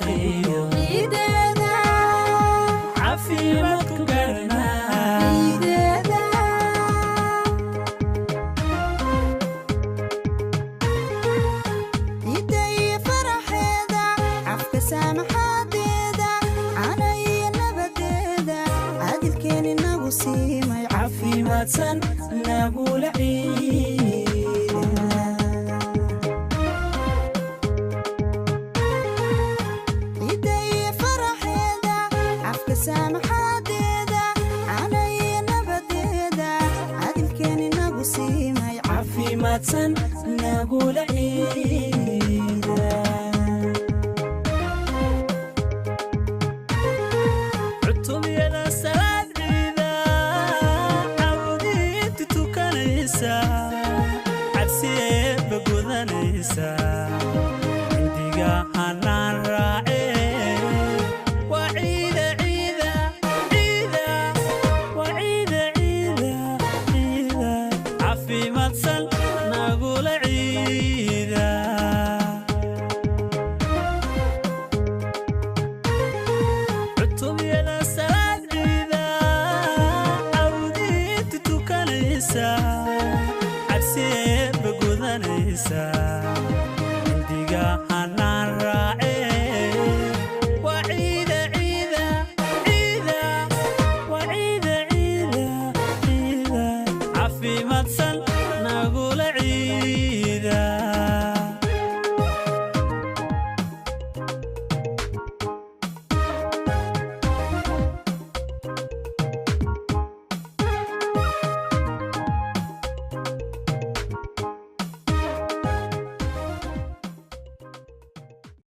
Barwaaqiyo Ciideeda. Caafimaad ku gaarnaa. Ciideeda. Ciidda iyo faraxeeda, cafka saamaxaadeeda, cana iyo nabadeeda, caadilkeen inagu siimay. Caafimaadsan nagula ciida. Ciidda iyo faraxeeda, cafka saamaxaadeeda, cana iyo nabadeeda, caadilkeen inagu siimay. Caafimaadsan nagula